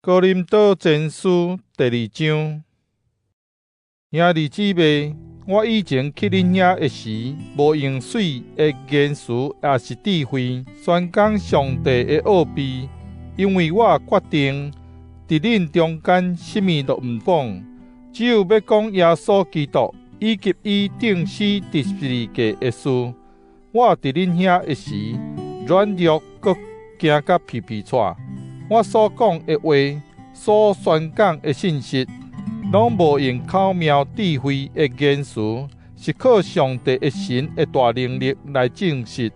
哥林多前書第二章，兄弟姊妹，我以前去恁遐的時，無用媠的言辭抑是智慧宣講上帝的奧秘，因為我決定，佇恁中間啥物都毋講，只有欲講耶穌基督以及伊釘死佇十字架的事。我佇恁遐的時，軟弱閣驚甲皮皮掣。我所講的話，所宣講的信息，攏無用巧妙智慧的言辭，是靠上帝的神的大能力來證實，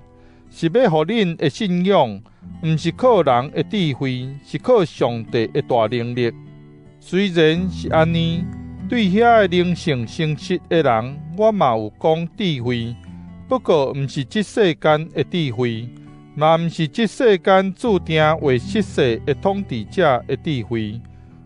是欲予恁的信仰，毋是靠人的智慧，是靠上帝的大能力。雖然是按呢，對遐个靈性成熟的人，我嘛有講智慧，不過毋是這世間的智慧。嘛毋是這世間注定會失勢的統治者的智慧。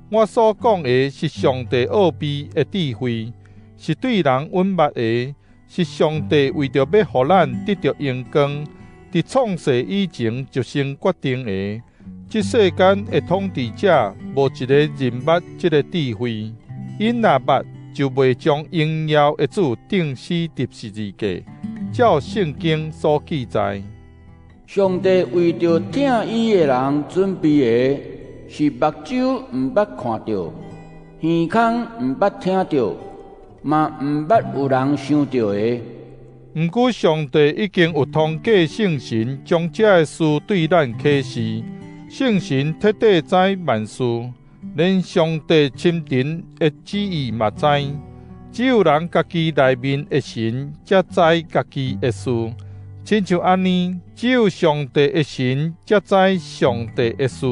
我所講的是上帝奧秘的智慧，是對人隱密的，是上帝為著欲予咱得著榮光，佇創世以前就先決定的。這世間的統治者無一個認捌這个智慧，𪜶若捌，就袂將榮耀的主釘死佇十字架。照聖經所記載，上帝為著疼伊的人準備的，是目睭毋捌看著，耳孔毋捌聽著，嘛毋捌有人想著的。毋過上帝已經有通過聖神將這个事對咱啟示。聖神徹底知萬事，連上帝深沉的旨意嘛知。只有人家己內面的神才知家己的事。親像按呢，只有上帝的神才知上帝的事。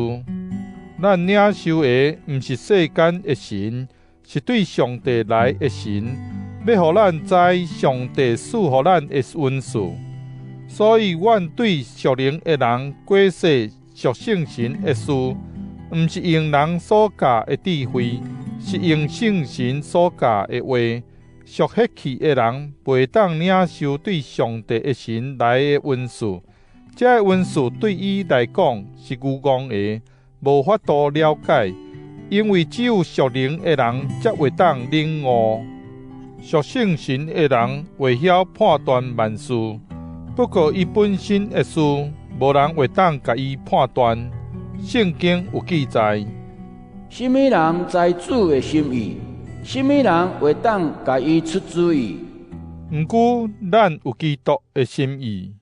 咱領受的毋是世間的神，是對上帝來的神，欲予咱知上帝賜予咱的恩賜。所以，阮對屬靈的人解說屬聖神的事，毋是用人所教的智慧，是用聖神所教的話。屬血氣的人袂當領受對上帝的神來的恩賜，這个恩賜對伊來講是愚戇的，無法度了解，因為只有屬靈的人才會當領悟。屬聖神的人會曉判斷萬事，不過伊本身的事，無人會當共伊判斷。聖經有記載：啥物人知主的心意？啥物人會當共伊出主意？毋過，咱有基督的心意。